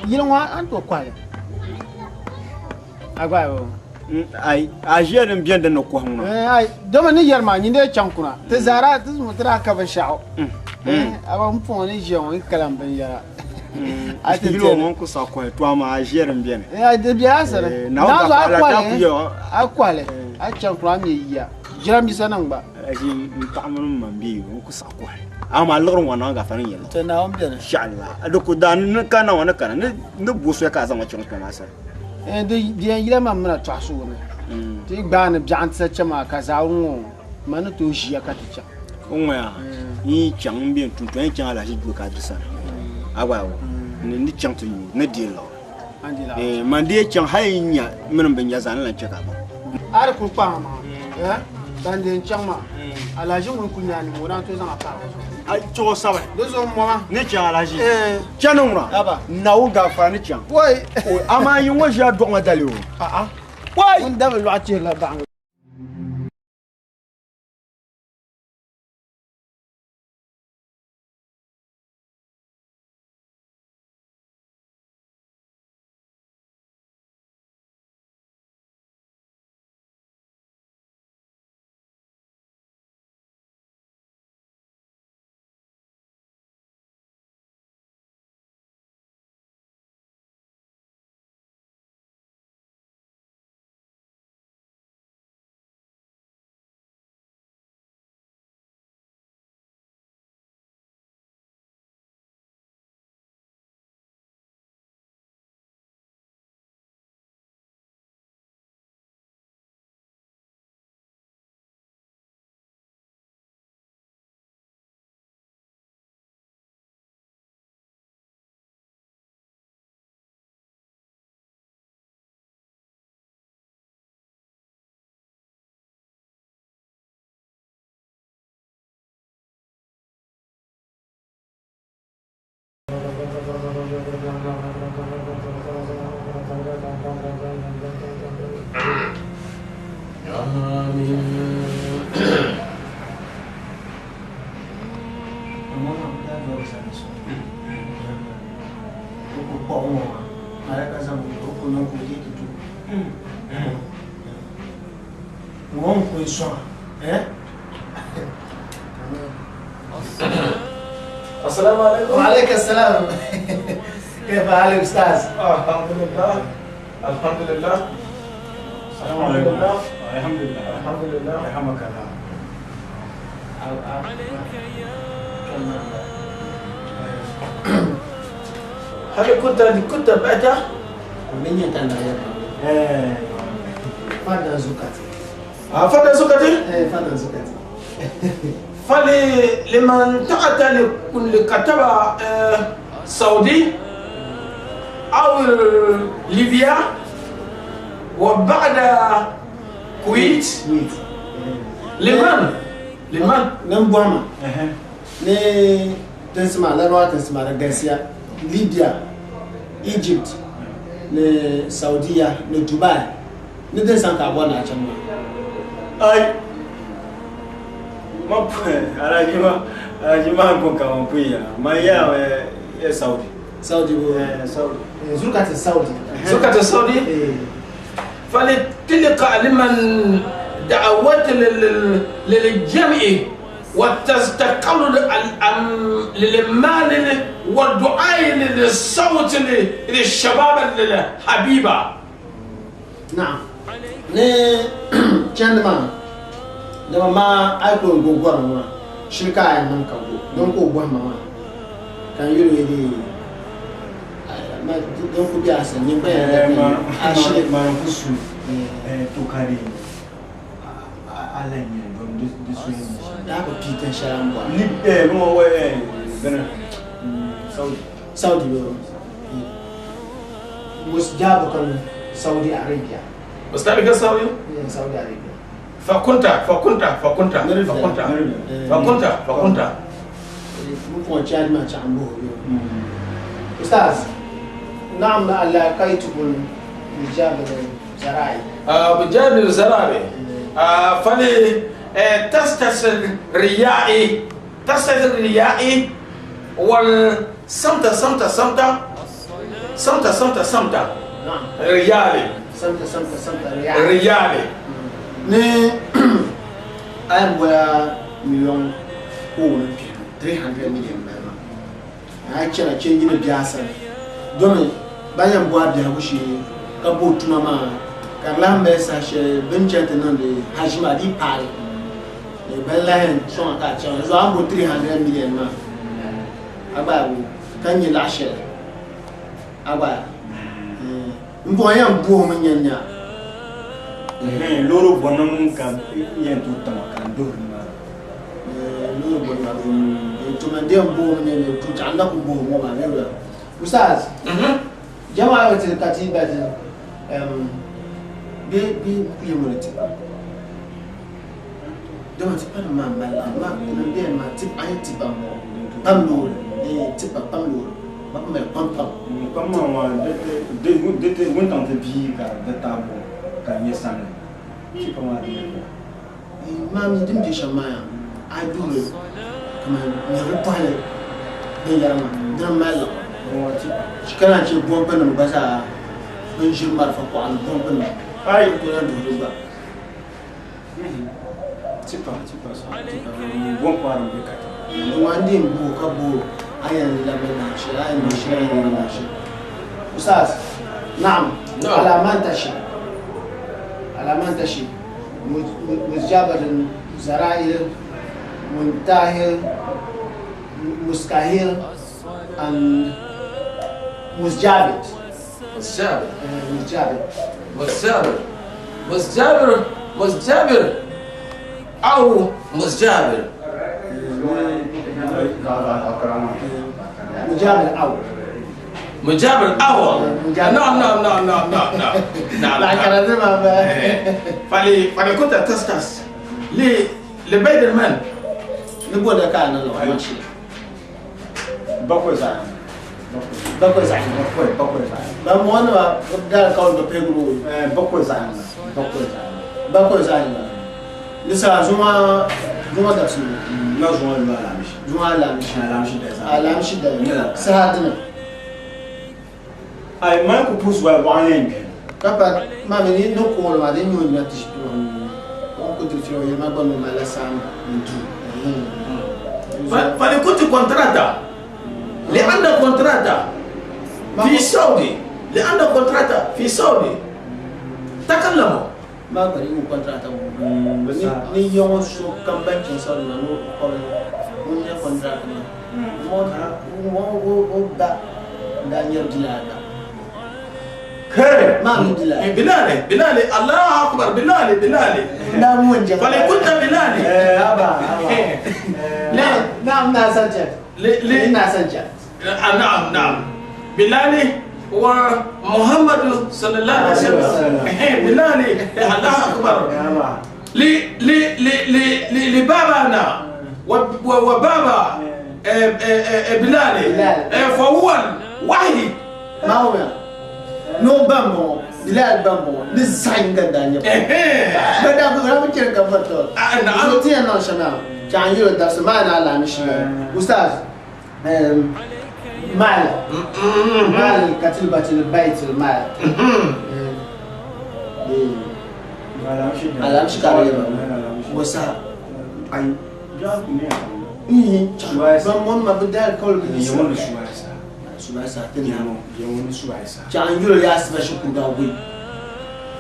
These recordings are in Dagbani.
Yili ŋɔ a ni tooi kɔhi li. A gba Ai, a ʒiya din beni din ni kɔhi ŋuna. Ai, dama ni yɛri maa, nyini dee chaŋ kuna. Ti zaa ti zuŋɔ ti daa ka binshɛɣu. A ba m puŋɔ ni ʒiya ŋɔ n kalam binyɛra. A ti yili ŋɔ n ku saɣi kɔhi, to amaa a ʒiya din beni. Ai, di bela a sani. Naawuni a kɔhi li, a kɔhi li, a chaŋ kuna a me yiya. Jiranbiisa nim gba. Alaji n paɣa mini m ma m be n ku saɣi kɔhi. Amaa liɣiri ŋɔ Naawuni gaafara ni yɛli. To Naawuni beni. Shɛɣu di ku daa ni ka Naawuni ni kana ni bo soya ka a zaŋ ma chaŋ kpɛ maa sani. Di yɛn yila ma mina tɔɣisigu ni ti yi gbaai ni biɛɣu nti sa chɛ maa ka zaawuni ŋɔ ma ni tooi ʒiya ka ti chaŋ. O ŋɔya n yi chaŋ m bɛn tum n yi chaŋ alahichi duu ka a diri sani a gba ni ni chaŋ ti nyu ni deei liɣiri man di yi chaŋ hali n nya mini m bi nya zaa ni lan chɛ ka a baŋ. A di kuli kpaŋ a maŋa ban di yɛn chaŋ maa alahichi ŋun kuli nya a nini o naan tooi zaŋ a paagi o zuɣu. A chuɣu sabi. Di zuɣu m-mɔma. Ni chaŋ alahichi. Chani ŋuna. Naawuni gaafara ni chaŋ. Amaa yi ŋɔ ʒiya dɔɣima dali o. Ŋun dabi lɔɣu chihirila baɣiŋ. السلام عليكم. وعليك السلام. كيف حالك استاذ؟ الحمد لله، الحمد لله. السلام عليكم. الحمد لله. الحمد لله. رحمك الله. هل كنت بعته؟ فضل زكاتي. فضل زكاتي؟ ايه فضل زكاتي. فلمن تعطى لكل كتبة سعودي أو ليبيا وبعد كويت. لمن؟ لمن؟ نمبوما. ني تنسمع لا تنسمع غارسيا ليبيا Egypt ni Saudiya ni Dubai ni din san ka bɔ na chaŋ maa. Ai ma alaji ma alaji ma ko ka ma puya ma ya ya Saudi. Saudi bo Saudi. Zukati Saudi. Zukati Saudi. فلتلقى لمن دعوت للجمع وتستقل للمال والدعاء للصوت للشباب الحبيبة. نعم. ني chandi maa dama maa a yi ku yɛn go gɔrim ŋɔ maa shili ka a yɛn niŋ ka go din ka o bɔhi ma maa ka n yuli di din ku be a sani nyini gba yɛn lɛbi a shili maa ku su to ka di ala nyɛ don di su yɛn daa bi pii tin shɛli a ni bɔri ni mo wa bini Saudi. Saudi yo musjabu kan Saudi Arabia. مستعمل سعودي؟ Saudi Arabia. فكنت فكنت فكنت فكنت فكنت فكنت ممكن تشاد ما تعمله أستاذ. نعم لقيتكم بجانب الزراعي. بجانب الزراعي. فلي تستسل ريائي تستسل ريائي والسمتة سمتة سمتة سمتة سمتة سمتة نعم ريالي سمتة سمتة سمتة ريالي ريالي ni a yɛn bɔla miliyɔn kɔŋ ni pia 300 million bɛɛ ma a chɛna chenji ni biasa domi ban yɛn bɔ a biɛhigu shee ka bo tuma maa ka di lahi mali saha shɛli bin chɛni ti niŋdi haji maa di paai ban lahi yɛn sɔŋ a ka a chaŋ zuɣu a ni bo 300 million maa a gba yaa ka nyɛ laɣa shɛli a gba yaa n bɔŋɔ yɛn bohimi nyɛ nya Loori bɔnim ka yɛn tooi tama ka n duhiri maa. Loori bɔnim maa to man den bohimi nyɛ nya to chaɣa n na ku bohim ŋɔ maa ne wula ustaz jama'a ti katibati be be ku yɛ ŋɔ ni tipa dama tipa nim maa mali ma nim bɛni maa tip a yi tipa ŋɔ pam loori tipa pam loori ba ku mali pam pam Pam maa ŋɔ di ti wuntaŋ ti bii ka di taabo ka nyɛ samli tipa maa di nyɛ maa mi din bɛ shɛm maa yaa a yi duhiri kamani nyɛvili pɔhili binyɛra maa dini mali liɣiri ka naan chɛ bɔmpi nim gba zaa bin ʒiri marafa kɔɣa ni bɔmpi nim Ai. ku lahi duhiri gba Tipa tipa so tipa bɔmpi maa bɛ ka ni ŋɔ n din booi ka booi a yɛn labi nahi shɛli a yɛn niŋ shɛli a yɛn niŋ nahi shɛli ustaz naam Naam. ala man tashi ala man tashi mujabadin zara'il muntahil muskahil and musjabit مستجابر musjabit مستجابر مستجابر مستجابر أو مستجابر mujabit aw مجابر أول مجابر. نعم نعم نعم نعم نعم نعم نعم la karatu ma ba فلي فلي كنت تسكس لي لبيت المال ni bo da ka nan lawa shi bakwai za'a bakwai za'a bakwai bakwai za'a ba mu wani ba da kawai ba pegro bakwai za'a bakwai za'a bakwai za'a ba nisa zuma zuma da su na zuwa lu alamishi zuma alamishi alamishi da za'a alamishi da sahadina ai man ku pusu wa wa yen bi kapa ma mi ni no ko ma de nyu na tishi to on ko dir tiro ma ba no ma la sam ndu فلي كنت كونتراتا لأن كونتراتا في سعودي لأن كونتراتا في سعودي تكلموا ma bari u contract mo ni ni yongo so kam ban cin sa na no ko mun ya contract ma mo mo o o ba da nyar dilada kare ma mi dilada بلالي بلالي الله أكبر بلالي بلالي na mu wanja فلي كنت بلالي aba aba na na na san chat لي لي na san chat نعم نعم بلالي ومحمد صلى الله عليه وسلم بلالي الله أكبر aba لي لي لي لي لي لبابانا وبابا بلالي بلال. فهو الوحيد ma wo ya no ban mo bilal ban mo ni zain ga da nya ba da ku ra mu kiran kan fato نعم so tiyan nan shana chan yiro da su ma na la mi shi ustaz mal mal katil batil baitul mal alamishi da alamishi ka re wasa ai ja ku ne ni ban mon ma bi dal kol bi ni wani shuwa sa su ba sa tin ya ya wani shuwa sa chan yiro ya sba shi ku ga gwi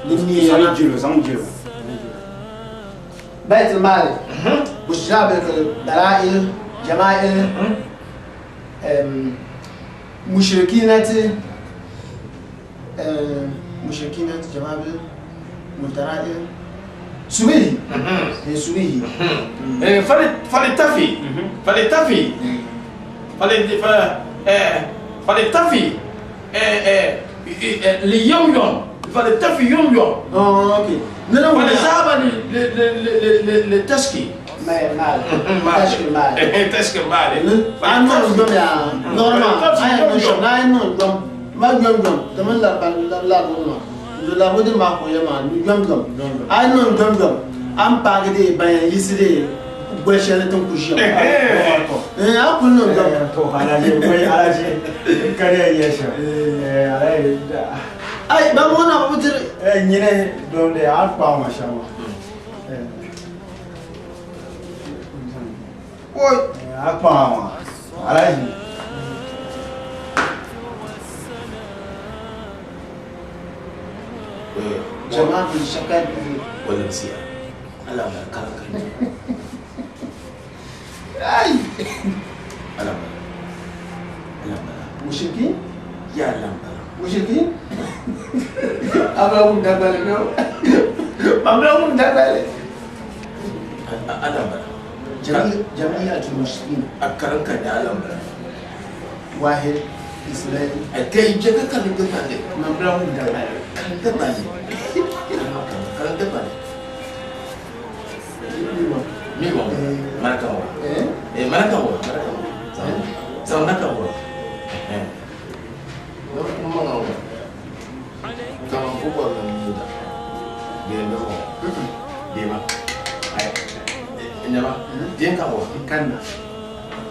ni ni zan ya jiro zan jiro بيت المال مشابه الدلائل جمائل مشركينة مشركينة جمائل مترائل سويه سويه فلتفي فلتفي فلتفي ليوم يوم فلتفي يوم يوم اوكي نلو فلذهب لتشكي مال تشكي مال تشكي مال أنا نقول يا نورمال أنا نقول أنا نقول ما جم جم تمن لا لا لا لا لا بودي ما هو يا ما جم جم أنا نقول جم جم أم باقي بين يسري Goli shɛli tin ku ʒiya. Eh, a ku niŋ dɔm. To alaji wai alaji kariya ya shɛm. Alaji Ai, ba mo na bu diri. Nyine don de a kpa ma shɛm. Oi. A kpa ma. Alaji. Jama'a bin shakar bi. Wannan siya. Allah na kala kan. Ai. Allah bala. Allah bala. Mushrikin? Ya Allah bala. Mushrikin? Abra mun da bale no. Abra mun da bale. Allah bala. Jami'atul mushrikin. A karan kan da Allah bala. Wahid Israel. A kai je ka kan da bale. Mabra mun da bale. Kan da bale. Kan da bale. Mi wa. Maraka wa. Eh? Eh maraka wa. Maraka wa. Zan naka wa. Eh. No kuma ga wa. Kama ko ba na mu da. De no. De ma. Ai. Nyama. Den ka wa. Kanna.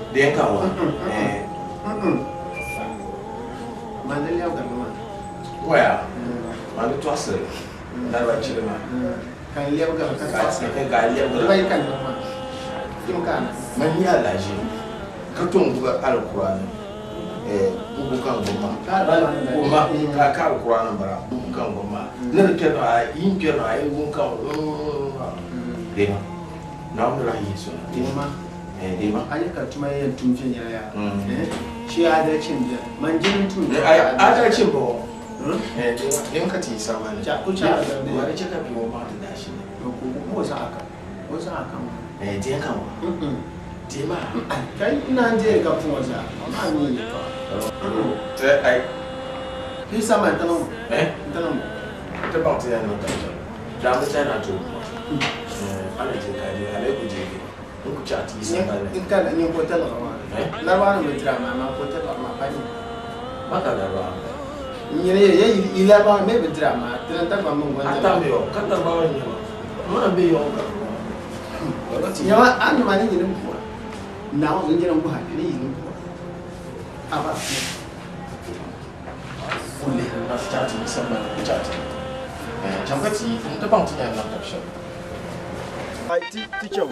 Den ka wa. Eh. Mandali ya garma. Waya. Ma ni to asere. Na ba chile ma. Kan liyau ga ka Ka sa. ka ga liya Ba ga. kan ma. Kim kana. Man ya laji. Ka to ngu alquran. Eh bubu kan goma. Ka ba Goma ka ka alquran bara bubu kan goma. Ne da ke no ai yin ke no ai gun kan. De ma. Na mu la yi so. De Ma. Eh de ma. An yi kartuma yin tumfin yaya. Eh? Shi adalcin biya. Man jinin tum. Ai adalcin ba. Hmm? Eh de ma. Ne ka ti sama ne. Ja, ku cha da ne. Wani ce ka biyo ma da dashi ne. Ko ko sa aka. Ko sa aka. Eh de kan wa. De ma. Kai ina je ka fun wasa. Ma ni ka. Eh ai. Ki sama tanan. Eh Tanan. ta ba ta yana ta. Da mu ta na to. Eh ana je ka je alai ku je. In ku ci a ti sama ne. In kana ni ko talaka ma. Eh? Na ba ni mutira ma ma ko talaka ma fa ni. Ba ka da ba. Nyere ye ila ba me bitira ma tiran ta ba mun gwanda. Ata me yo, ka ta ba wani ma. Mana be yo ka. Ba ti Yawa an ma ni yirin kuwa. Na o ngiran ku ha ni yirin kuwa. Aba. kulle na ta ti sama ne ku ta ti. Eh can ka ti in ta ba ti yana ta shi. Ai ti ti kyau.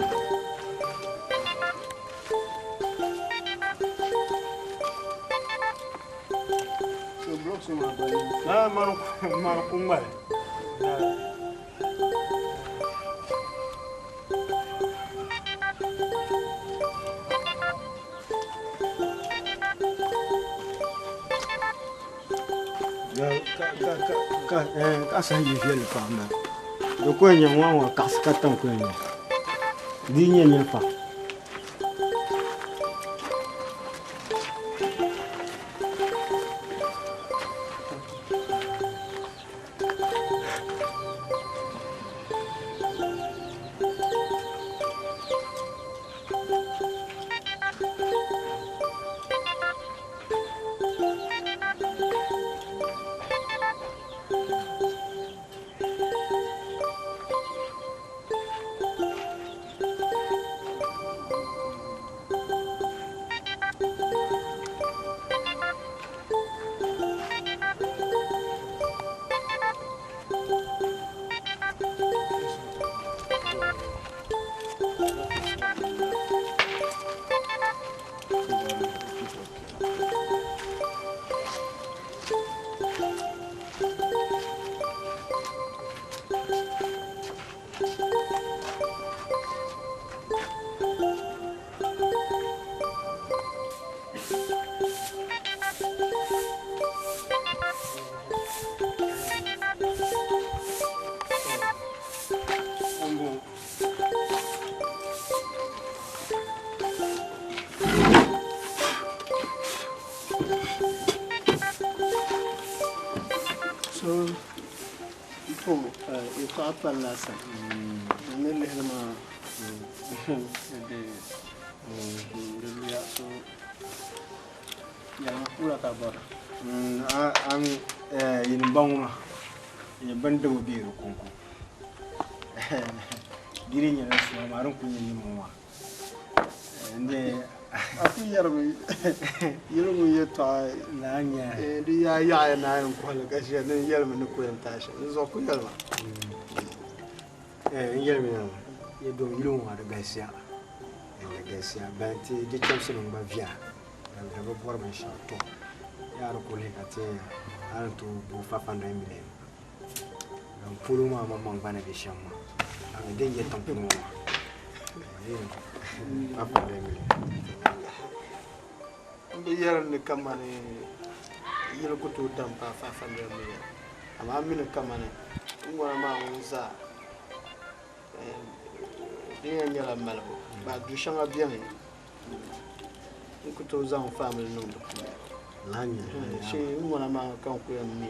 Na maro maro kungba. Ya ka ka ka ka eh ka sa yi fiel pa ma. Do ko nya wa wa ka ska tan ko nya. Di nya nya pa. So to yɛltɔɣa pali laasabu. Ni lihiri maa di di luya so yɛlima wula ka bɔra. An yin baŋ ma yin bin dibu bɛ di konko diri nyɛla suma maa din ku nyɛ yin ma. A ku yɛrimi yili ŋun yɛltɔɣa di yaa yaɣaya naa yɛn kɔhili ka ʒiya ni n yɛlimi ni ku yɛn taai shɛm di zuɣu ku yɛlima. N yɛlimi yaa yɛ dom yili ŋɔ maa di galisiya di galisiya ban ti di chɛmsi nim gba viɛla di bi bɔri binshɛɣu to yaa di ku lihi ka ti a ni tooi bo 500 million din polo maa maŋmaŋ gba ni bɛ shɛm maa a mi din yɛ tiŋ puuni ŋɔ maa 500 million. N bi yɛri ni kamani yili ku tooi dam paai 500 million amaa m mi ni kamani n ŋɔna maa ŋun zaa din yɛn nyɛla malibu ba du shɛŋa beni n ku tooi zaŋ family niŋ di puuni shee n ŋɔna maa ka n ku yɛn me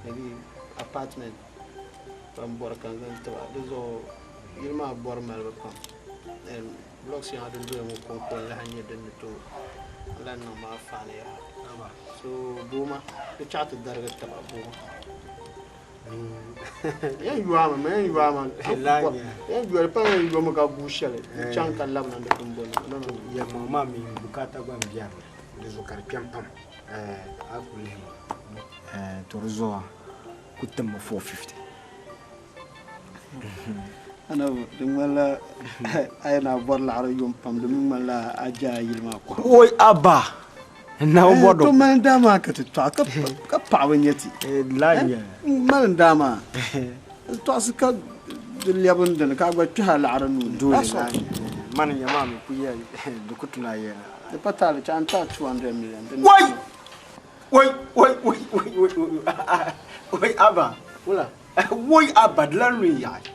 maybe apartment ka n bɔri ka n zaŋ tiba di zuɣu yili maa bɔri malibu pam blocks shɛŋa din doya ŋɔ kɔŋko n-lahi nyɛ din ni tooi lahi niŋ maa faani yaha so booma di chaɣ ti darigi taba booma Yan yuami ma yan yuami yan yuali pa yan yuami ka gu shɛli n chaŋ ka labina di pun bɔni no no Yɛlimaŋ maa mi bukaata gba n biɛri di zuɣu ka di kpɛm pam a ku lihi ma to di zuɣu ku timmi 450. Anabi di ŋmanila a yi na bɔri laɣiri yom pam di mi ŋmanila a je a yili maa kɔhibu. Oi Abba! N na bi bɔri di. To mali n daa maa ka ti tɔɣi ka paɣaba n-nyɛ ti. N mali n daa maa n tɔɣisi ka di lɛbi n dini ka a gba kpɛhi a laɣiri nuu ni. That's all. Mani n-nyɛ maa mi ku yɛli di ku tuna yɛla. Di pa taali chaŋ n ti a 200 million. Oi! Oi! Oi! Oi! Oi! Oi! Oi! Abba! Wula? Woi Abba di lan lu n-yaɣi.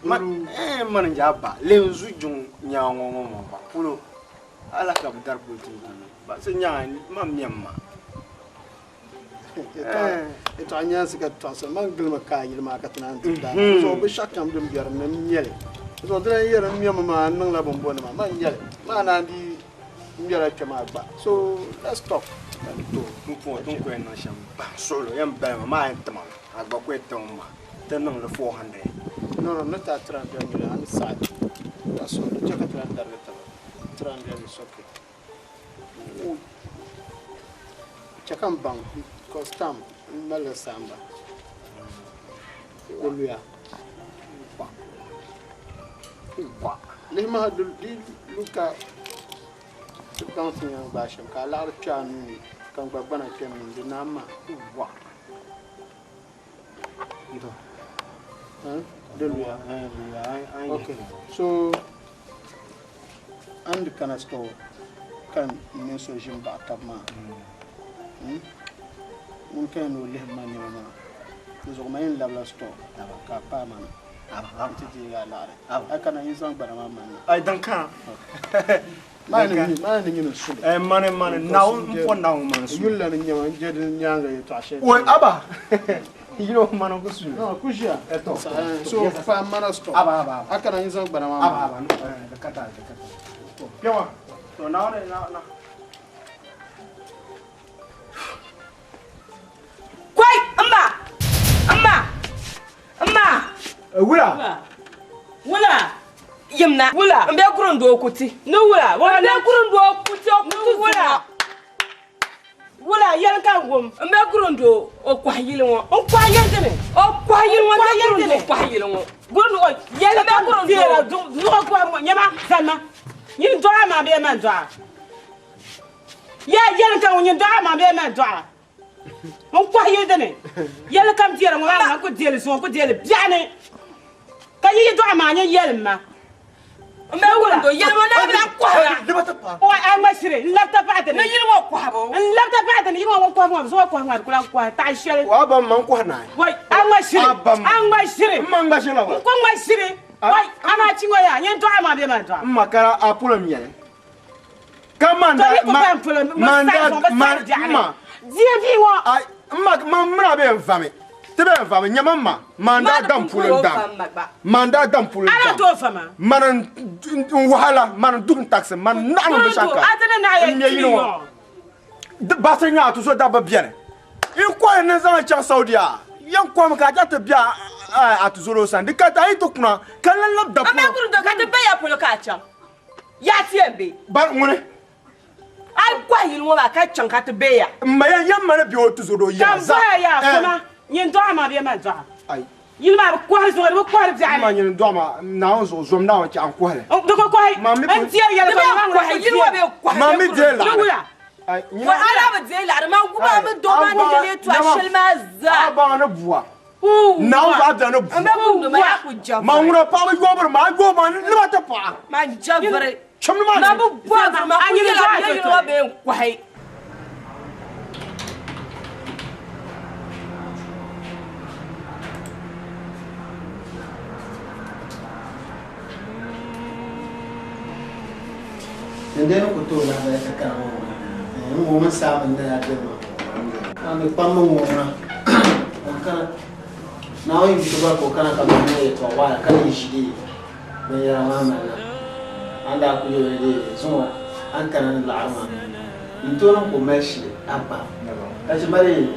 Man mani n-je Abba lee n-zu juŋ nyaaŋa ŋɔ maa ba polo. Ala ka bɛ dari polo ti di ba se nyaŋa man mɛm ma. Yɛtɔɣa nyaansi ka tɔɣisiri man gilima ka a yili maa ka ti naan ti daa. Di zuɣu binshɛɣu kam din be din ni m nyɛli. Di zuɣu di lan yɛri n mɛmi maa n niŋla bin bɔnima man nyɛli. Maa naan di mɛla kpɛ maa gba. So let's talk. To n puɣi ti ni ku yɛn niŋ shɛm bahi suɣulo yɛn bali ma maa yɛn tima a gba ku yɛn timi ma ti niŋ li 400. No no ni ti a 300 million a ni saɣi. That's all. Di chɛ ka ti lan darigi taba. 300 is okay. Chɛ ka n baŋ because tam n malila saamba o luya. Lihi maa di lu ka ti baŋ ti yɛn gbaai shɛm ka a laɣiri kpe a nuu ni ka n gba gbana kpe n nuu ni di naam maa. Di luya. Okay. So a ni di kana store ka n mini so ʒi m-baɣi taba maa ŋuni ka yɛn ni o lihi ma nɛma maa di zuɣu ma yɛn labila store ka a paai ma na nti deegi a laɣiri a kana yi zaŋ gbana maa mani na. Ai din kana. Maa ni nyini suli. Mani mani Naawuni m po Naawuni mani suli. Yuli la ni nyɛma n je di nyaaŋa yɛltɔɣa shɛli. Oi Abba yili mani ku suli. No ku ʒiya. So paai mana store. Aba aba aba. A kana yi zaŋ gbana maa Aba aba di ka taali di ka taali. Kpɛma to Naawuni na na. Koi mma mma mma. Wula. Wula. Yimna. Wula. N bɛ kurin doo kuti. Ni wula. N bɛ kurin doo kuti o kuti wula. Wula yɛli ka n wum. N bɛ kurin doo o kɔhi yili ŋɔ. N kɔhi yili dini. O kɔhi yili ŋɔ. N bɛ kurin doo kɔhi yili ŋɔ. Kurin doo yɛli ka kurin doo. Zuɣu kɔhi ŋɔ nyɛma zanma. Nyin dɔɣa maa bee man dɔɣa. Ya yɛli ka ŋun nyin dɔɣa maa bee man dɔɣa. N kɔhi yili dini. Yɛli kam deeri ŋɔ maa ku deeli zuŋɔ ku deeli biɛɣuni. Ka yi yi dɔɣa maa nyin yɛlim ma. N bɛ wula. Yɛli ma naa bi lahi kɔhira. O a ŋma shiri n labita paɣa dini. Ni yili ŋɔ kɔhibu. N labita paɣa dini yili ŋɔ kɔhibu ŋɔ zuŋɔ kɔhibu ŋɔ di ku lahi kɔhi taɣi shɛli. O a ba m ma n kɔhi naai. Wai a ŋma shiri. A ŋma shiri. M ma ŋma shiri la wa. N ku ŋma shiri. Wai a maa chi ŋɔ yaa nyin dɔɣa maa bee man dɔɣa. M ma kara a polo m yɛli. Ka man da man da man ma. Diɛ bia ŋɔ. Ai m ma man mira bɛ n vami. Ti bɛ n vami nyɛma ma man daa dam polo n dam. Man daa dam polo n dam. Man n wahala man n duhi n taxi man n naɣi bi shɛŋa. N nyɛ yili ŋɔ. Basiri nyaa tu so dabba biɛni. N kɔhi ni zaŋ chaŋ Saudi a yɛn kɔhimi ka a chaŋ ti bɛ a tuzolo sani di ka a yi ti kuna ka lan lab da polo. Ka ti bɛ ya polo ka a chaŋ. Yaa ti yɛn be. Ba ŋuni. A yi kɔhi yili ŋɔ maa ka chaŋ ka ti be ya. M ma yɛn yɛn ma ni be o tuzo doo yaa zaa. Ka n bɔya yaa foma, nyin dɔɣi ma bee man dɔɣi? Ai. Yili maa bi kɔhiri zuŋɔ, di bi kɔhiri biɛɣu ni. Ma nyin dɔɣi ma, Naawuni zuɣu zom Naawuni chɛ a n kɔhi li. Di ko kɔhi. N deeri yɛli ka ŋuna ŋuna kɔhi yili ŋɔ bee kɔhi. Ma mi deei laɣiri. Di wula. Wa a daa bi deei laɣiri, man gubi a mi doo maa ni yɛli yɛltɔɣa shɛli maa zaa. A baŋ ni bua. Naawuni zuɣu a bia ni bua. N be kumdi ma yaa ku jɛviri. Ma ŋuna paɣaba yɔbiri ma, a yɔbi ma ni ba ti paɣa. Man jɛviri. Chimdi maa Ma bi bɔbiri ma ku yɛla bɛ yili ŋɔ bee n kɔhi. Dindee ni ku tooi lahabali ka kana ŋɔ ŋuna, n ŋɔ mini saa mini naya beni maa. A mi kpammi ŋɔ ŋuna, o kana Naawuni yi ti bɔri ka o kana ka mali ŋɔ yɛtɔɣ waɣila ka yi ʒi dee binyɛra maa malina, a ni daa kul yɛl o ni dee zuŋɔ a ni kana ni laɣiri maa n tooi niŋ ka o mali shili a gba ka chɛ mali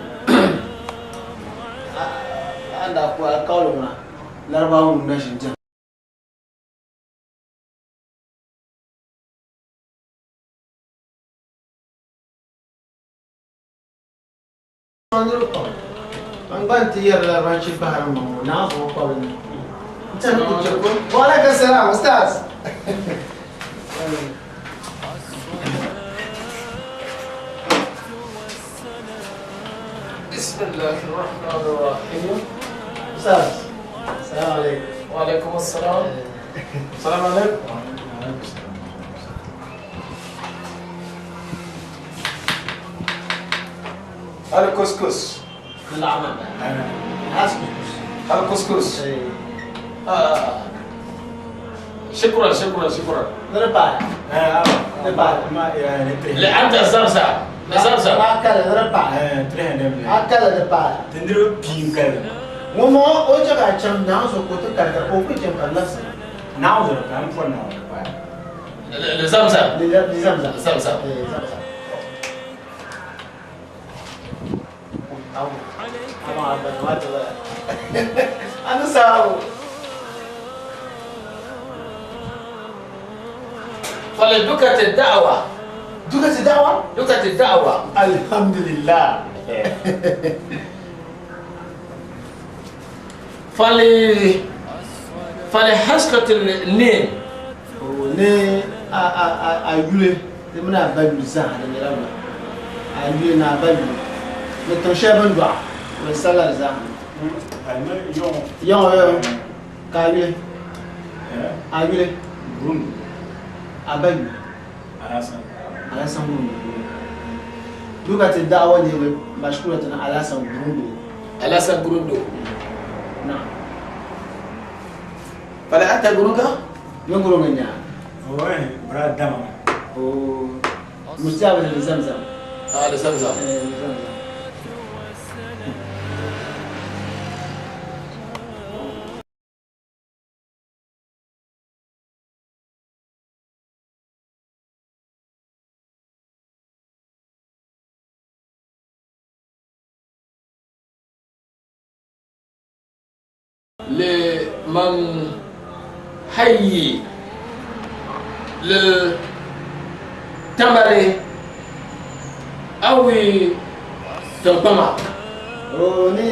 a ni daa ku alikauli ŋuna Larabawa ŋun na ʒini diɛm. Niriba pam ban gba n-ti yɛri Larabanchi bahiri m-ma ŋɔ naa zuɣu kpabili ni n-tɛhi ni ku chɛ ko. Wa alaikum salam Ustaz. Bismillahirrahmanirrahim. Ustaz. Salam alaikum. Wa alaikum assalam. Salam alaikum. هذا كسكس. هذا كسكس. آه. شكرا شكرا شكرا. نربع. نربع. لا أنت زرزة. زرزة. أكل نربع. أكل نربع. تندرو بيم كلا. وما أوجه عشان ناس وكتب كذا أوكي جم الله سر. ناوزر كم فور ناوزر. لزمزم. لزمزم. زمزم. زمزم. أنا ساو. فلدكة الدعوة. دكة الدعوة؟ دكة الدعوة. الحمد لله. فلحسقة النيم. ne a yule di mini a ba yuli zaa di nyɛla wula a yule ni a ba yuli ni tiŋ shɛli bin dɔɣa bi salila di zaa yɔŋɔ yɔŋɔ ka a yule a yule a ba yuli Alasan Gurundu duka ti da'awa ne mashkura tana Alasan Gurundu Alasan Gurundu na fala ata gurunga min gurunga nya Ouais, bra dama. Oh, mustaba da zamzam. Ah, da zamzam. Eh, zamzam. لمن حي للتمر أو تنقمع. أو ني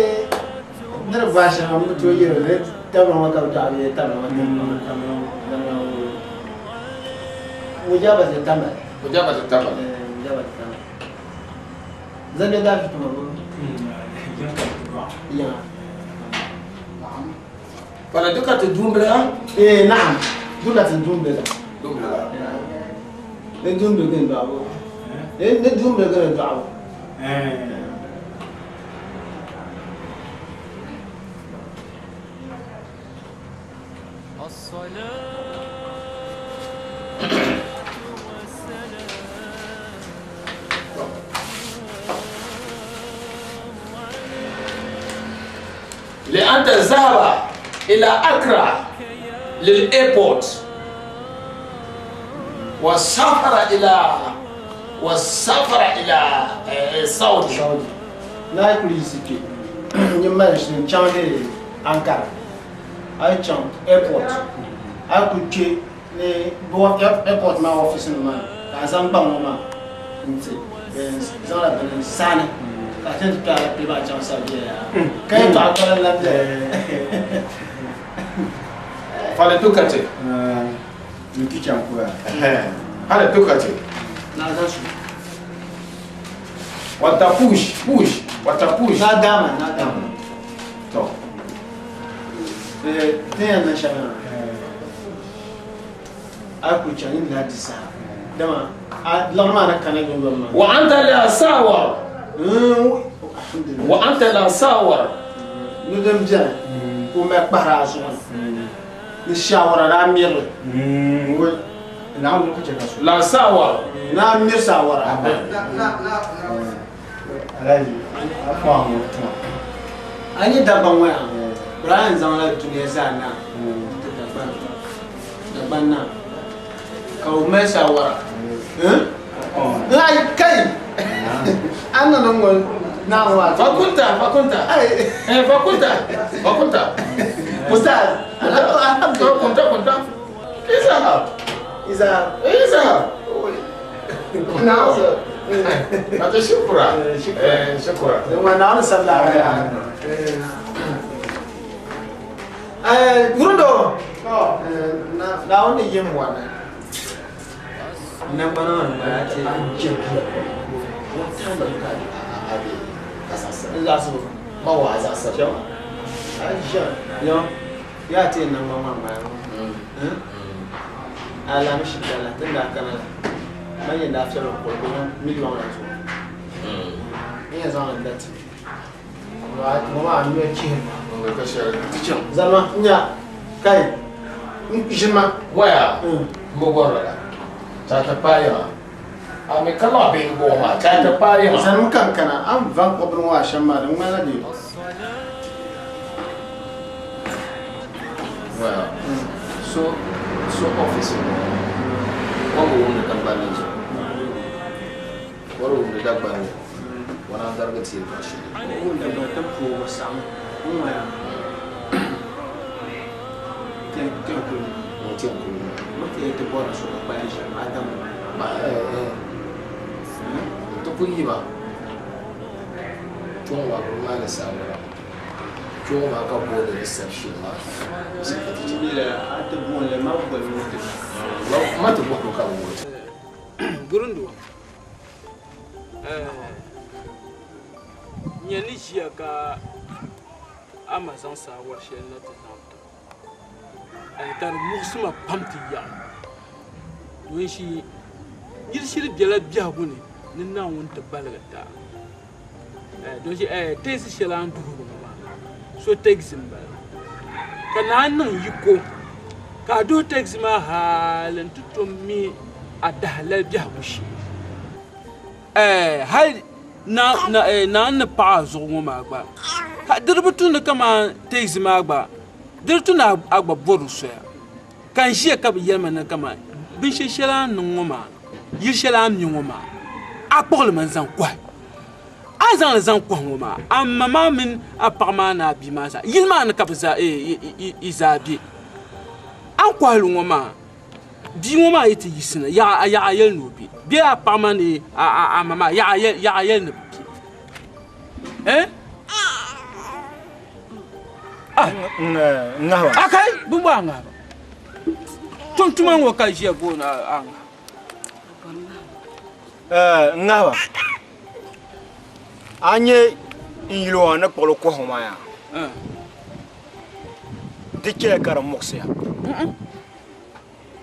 نربع شام متوير تمر ما كبت عليه تمر ما تمر مجابة التمر. مجابة التمر. مجابة التمر. زين دافع تمر. يا. فلا دكة الدومبلا؟ إيه نعم دكة الدومبلا. دومبلا. ندومبلا كن دعوة. ندومبلا كن دعوة. لأن ذهب إلى أكرا للإيربورت والسفر إلى السعودي. لا يكون يسكي. نمشي نشانجي أنكارا. أي شان إيربورت. أي كوتشي Ni airport maa office nim maa ka a zaŋ gbaŋ ŋɔ maa n-ti bɛn zaŋla bini n-saani ka a ti ni ti kpe alapile maa chaŋ Saudiya yaa ka yɛltɔɣa kpalim lan beni. Fali tukati. N ti chaŋ kuya. Hali tukati. Naa zaŋ su. Wata push, push, wata push. Naa daama, naa daama. To. Eh, ti yɛn niŋ shɛm maa, a yi kuli chaŋ yi ni lahi di saha, dama a liɣiri maa ni kana yomyom maa. Wa anta la sawar. Alhamdulillah. Wa anta la sawar. Ni din beni ka o mali kpahiri a zuɣu ni, ni shawara ni a miri li. Naawuni ku chɛ ka so. La sawar. Ni a miri sawara. Alhaji, a fɔŋ ŋɔ tuma. A nyɛ Dagbaŋ ŋɔ yaa? Brian zaŋla dunia zaa na n-ti Dagbaŋ, Dagbaŋ naa ka o mali saawara. Ai kai! A ni niŋ ŋɔ naa ŋɔ a ti. Fakunta, fakunta. Eh, fakunta, fakunta. Ustaz, alhamdulillah. Kunta, kunta. Izahab. Izahab. Izahab. Naa. Ata shukura. Eh, shukura. Naawuni sabila a Gurundo. Naawuni yim wani. Nangbana wani gba ya ti Ya ti nangbana wani gba ya. Alami shidala tinda kana la. Man yɛn daa fiɛbi n kuli miliɔn la zuɣu. N yɛn zaŋ li lati. Ŋɔ maa nyoya chihi. Zalima n nya kai n ʒini ma. Waya n bi bɔri la. Chaata paai yiŋa. A mi ka laɣa bihi buɣi maa. Chaata paai yiŋa. Zalimi ka n kana a ni va kpuɣi bini ŋɔ shɛm maa di ŋmanila di. Waya so so office ŋɔ o bi wumdi Dagbani zuɣu. O bi wumdi Dagbani o naan darigi ti yɛltɔɣa shɛli. O wumdi Dagbani ti pooi o saɣim n ŋmaya teeku ni. Ŋun teeku ni. O ti yɛn ti bɔri so ka kpaya ʒiɛm Adamu. Ma n ti kuli yi ba kpɛŋɔ maa ka bɛ maani saawara. Kpɛŋɔ maa ka booni reception maa. Sai ka ti chaŋ. A ti booni li ma boli ŋɔ ti. Ma ti bɔhimi ka bɛ wuhi ti. Gurunduwa, nyɛ ni ʒiya ka a ma zaŋ saawari shɛli na ti zaŋ ti ka di muɣisi ma pam ti yaɣi. Domin shi nir shiri bela biɛhigu ni ni Naawuni ti baligi ti a. Domin shi teesi shɛli a ni duhiri ŋɔ maa, so tegisi m-bala. Ka naa niŋ yiko ka a duhi tegisi maa hali nti tom mi a dahalali biɛhigu shee. Hali naa ni paɣ a zuɣu ŋɔ maa gba, di di bi tu ni kaman tegisi maa gba, di di tu ni a gba bɔri soya. Ka n ʒiya ka bɛ yɛli ma ni kaman binshɛ shɛli a ni niŋ ŋɔ maa, yili shɛli a ni mi ŋɔ maa, a kpuɣi li mi n-zaŋ kɔhi. A ni zaŋ li zaŋ kɔhi ŋɔ maa, a ma maa mini a paɣa maa ni a bia maa zaa, yili maa ni ka bɛ zaa be. A ni kɔhi li ŋɔ maa, bia ŋɔ maa yi ti yiɣisina, yaɣa yɛli ni o be bee a paɣa maa ni a ma maa yaɣa yɛli ni bɛ be. Eh? Ŋahiba. A kai, bɛ a ŋahiba. Tuntuma ŋɔ ka ʒiya booni a ŋahiba. Ŋahiba. A nyɛ n yili ŋɔ ni kpuɣili kɔhi ŋɔ maa yaa? Di chɛya ka di muɣisiya.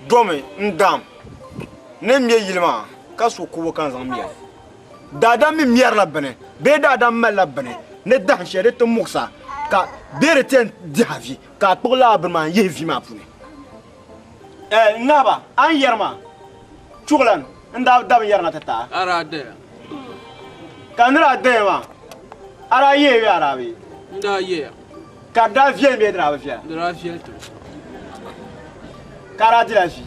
Domi n dam ni mɛ yili maa ka so kubo ka n zaŋ mɛli. Daadam mi mɛrila bini bee daadam malila bini ni dahin shɛli di ti muɣisa ka bee di ti yɛn dihi a vi ka a kpuɣi lala bini maa n-yihi vi maa puuni. Ŋahiba, a ni yɛri maa chuɣulan n daa da binyɛra na ti ti a. A daa daya. Ka n ni daa daya maa, a daa yeeya bee a daa bi ye? N daa yeeya. Ka di daa viɛli bee di daa bi viɛla? Di daa viɛli ti ma. Ka a daa dila vi?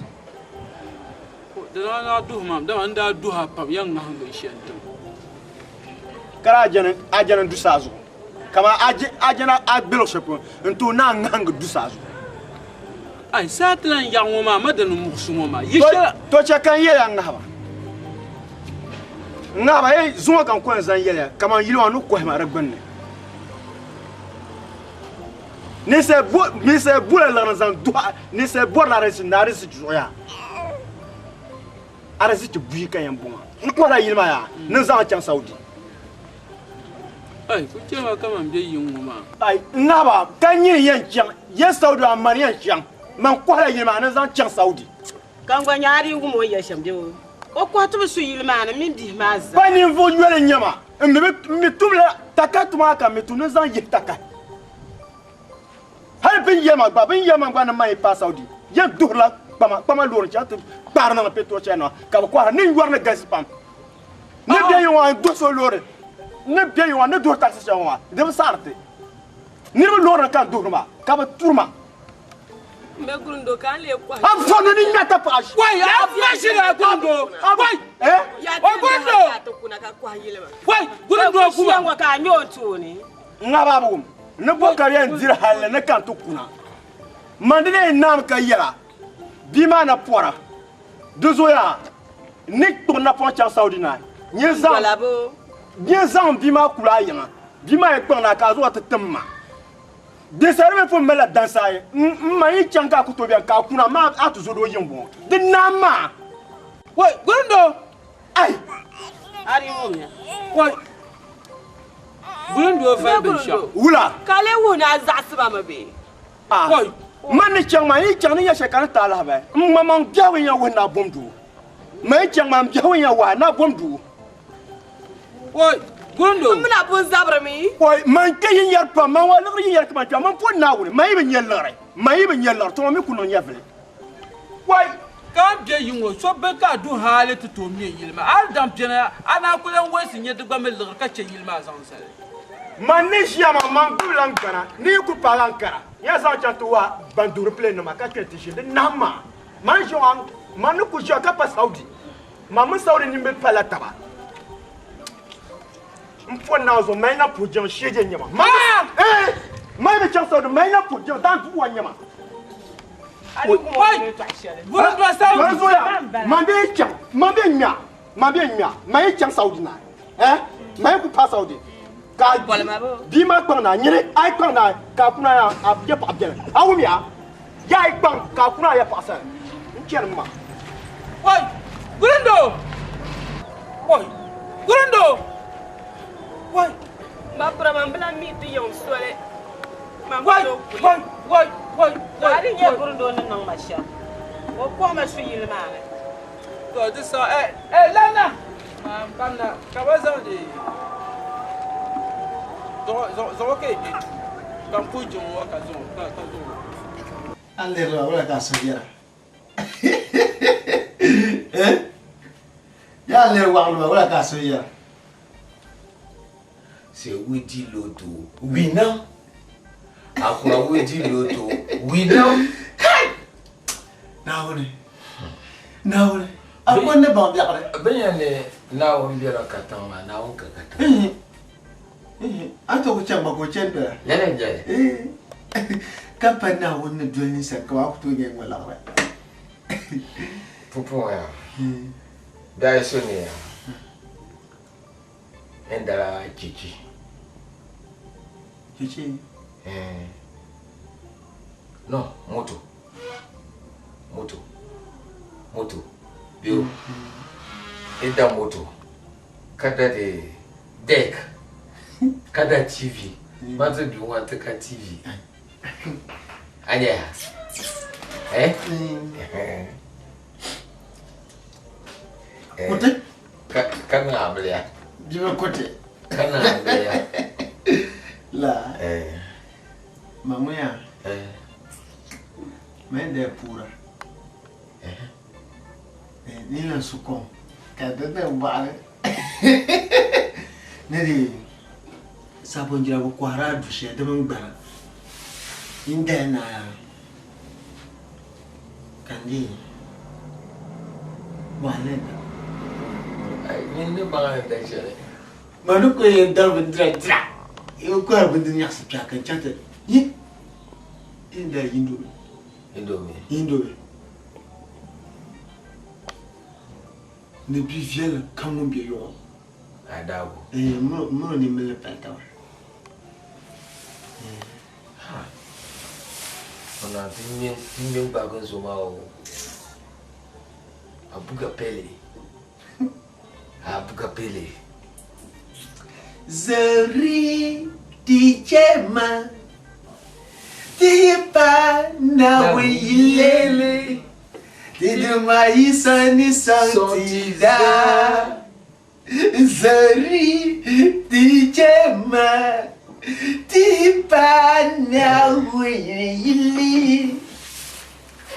Di daa naa duhi ma, dama n daa duhi a pam, yɛn ŋahim binshɛli ti ma. Ka daa a jɛni n-du saa zuɣu, kaman a jɛna a gbillig shɛli polo n-tooi naan ŋahingi du saa zuɣu. Ai saa ti lan yaɣi ŋɔ maa, ma dini muɣisi ŋɔ maa. Yi shɛli. To chɛ ka n yɛli a ŋahiba. N ŋahiba, ee, zuŋɔ ka n ku yɛn zaŋ yɛli ya kaman yili maa ni kɔhi ma di gbinni. Ninsal bo, ninsal bola liɣiri n-zaŋ duhi a, ninsal bɔrila ariziki ni ariziki zuɣu yaa. Ariziki buyi ka yɛn bo maa. N kɔhila yili maa yaa, ni n zaŋ a chaŋ Saudi. Ai, ku chɛ ma kaman bɛ yiŋ ŋɔ maa. Ai, n ŋahiba, ka nyini yɛn chaŋ, yɛn Saudi maa, mani yɛn chaŋ. Man kɔhila yili maa ni n zaŋ chaŋ Saudi. Ka n gba nya a di wum o ni yɛli shɛm bee o kɔhi ti bi su yili maa ni mini bihi maa zaa. Pa ninvuɣ yoli n-nyɛ ma. M mi bi, m mi tumla takahi tuma ka m mi tum ni n zaŋ yihi takahi. Hali bɛ ni yɛli ma gba, bɛ ni yɛli ma gba ni man yi paai Saudi, yɛn duhirila kpama, kpama loori n-chaŋ ti kpaari niŋdi petrol shɛli nima ka bɛ kɔhira. Ni n yɔri ni galisi pam. Ni bɛ yi ŋɔ n duhi so loori, ni bɛ yi ŋɔ ni duhiri taxi shɛli ŋɔ maa, di bi saɣiri ti. Niriba loori ni ka n duhiri maa, ka bɛ turi ma. N be gurundo ka n lee kɔhi. A vɔni ni ŋmɛta paɣa ʒi. Wai, a va ʒila gurundo. Wai, Eh? o gurundo. Wai, gurundo kuma. Ŋɔ ka a nyɛ o tooni. N ŋa ba wum. Ni bo ka yɛn diri halli ni ka n ti kuna. Man di lee naam ka yɛla bia maa na pɔra. Di zuɣu n ni kpuɣi napɔŋ chaŋ Saudi na, nyɛ zaŋ bia maa kuli a yiŋa. Bia maa yi kpaŋ na ka a zuɣu ti tim ma. Di sari mi pun malila dansi ayi. M ma yi chaŋ ka a ku tooi beni ka a kuna, amaa a ti zo di o yiŋ bɔŋɔ. Di naam maa. Wai, Gurundo! Ai! A di wumya. Wai! Gurundo vali binshɛɣu. Wula? Ka a lee wuhi ni a zaɣisi ba mi bee? Ah. Man ni chaŋ maa, yi chaŋ ni nya shɛli ka ni taai lahabali. M ma man biɛhigu yɛn wuhi naa bom duu. Man yi chaŋ maa, m biɛhigu yɛn wahi naa bom duu. Oi, Gurundo. M mina pun zabirimi. Oi, man kpe yin yɛri pam, man wa liɣiri yin yɛri kaman kpɛma, man pun Naawuni, man yi bi nya liɣiri, man yi bi nya liɣiri, tɔ man mi ku niŋ nyɛvili. Oi, ka m be yi ŋɔ, so bɛ ka a du haali ti tooi me yili maa. A di daŋ beni, a naan ku lan wolisi nya di gba mi liɣiri ka chɛ yili maa zaŋ zali. Man ni ʒiya maa, man gbibila n gbana ni yi ku paagi Ankara, n yɛn zaŋ chaŋ ti wahi ban duhiri plane nima ka kpɛri ti ʒini di nahim maa. Man ʒiya ŋɔ, man ni ku ʒiya ka pa Saudi. Man mini Saudi nini bi palila taba. M pɔri Naawuni zuɣu, man yi na puhi jiŋ sheeje n-nyɛ ma. Man eh, man yi bi chaŋ Saudi, man yi na puhi jiŋ daan duwa n-nyɛ ma. Man zoya, man bee chaŋ, man bee ŋmɛɣu. Man bɛ ŋmɛɣu, man yi chaŋ Saudi na, eh, man yi ku paai Saudi, ka bia maa kpaŋ na, nyini a yi kpaŋ na ka a kuna ya a yɛ paɣa biɛli, a wum ya, ya a yi kpaŋ ka a kuna a yɛ paɣa sani, n chani ma. Oi, Gurundo! Oi, Gurundo! Oi! Ba pira man bila mi ti yiŋ soli. Man Oi, oi, oi, oi, oi. A di nyɛ Gurundo ni niŋ ma shɛm, o kɔhi ma su yili maa ni. To di sa eh eh lana ma pamna ka ba zaŋ di zuɣu zuɣu ka yi ka n puhi jiŋ ŋɔ ka zuɣu ka ka zuɣu. A lihiri wula ka a suhu yɛra eh yaa lihiri waɣili maa wula ka a suhu yɛra. Sɛ wodi loto winam akora wodi loto winam. Kai! Naawuni Naawuni a ko ni baŋ biɛɣuni. Bɛ nya ni Naawuni bela katiŋ maa, Naawuni ka katiŋ. Ihi ihi a ti ku chaŋ gba ka o chani doya. Lala n-nyɛ li. Ka pa Naawuni ni doli ninsal ka a ku tooi nya ŋɔ liɣiri. Pumpɔŋɔ yaa, daa yi so ni yaa. N dala cheche. Cheche? Eh. No, moto. Moto. Moto. Biu. Mm. Ida moto. Kada de deck. Kada TV. Mato bi want ka TV. Anya. Eh? Mm. Kote? Ka niŋ amiliya. Bia kote. Ka niŋ amiliya. La. Eh. Ma ŋuya. Eh. Ma yɛn daya puura. Eh. Eh, ni lan su kom ka di niŋ bɔɣili. Ni di sabonjira bi kɔhiri a du shɛli di mini gbana. N daya naaya. Ka n deei bɔhili da. Ai, nyin ni baŋ a ni da shɛli. Ma ni kuli yɛn dari bindira dira, n kɔhiri bindiri nyaɣisi kpɛhi ka n chaŋ ti yi n dari yinduɣu. Indomie. Indomie. Ni bi viɛlli kam ŋun be yuɣu. A daagu. Eh, muro ni mili pali taba. Ha. Ona ti ŋme n-gbaagi n zo maa o. A buga pele. A buga pele. Zari di chema ti pa na wiyilele ti duma isa ni santida. Zari di chema ti pa na wiyilele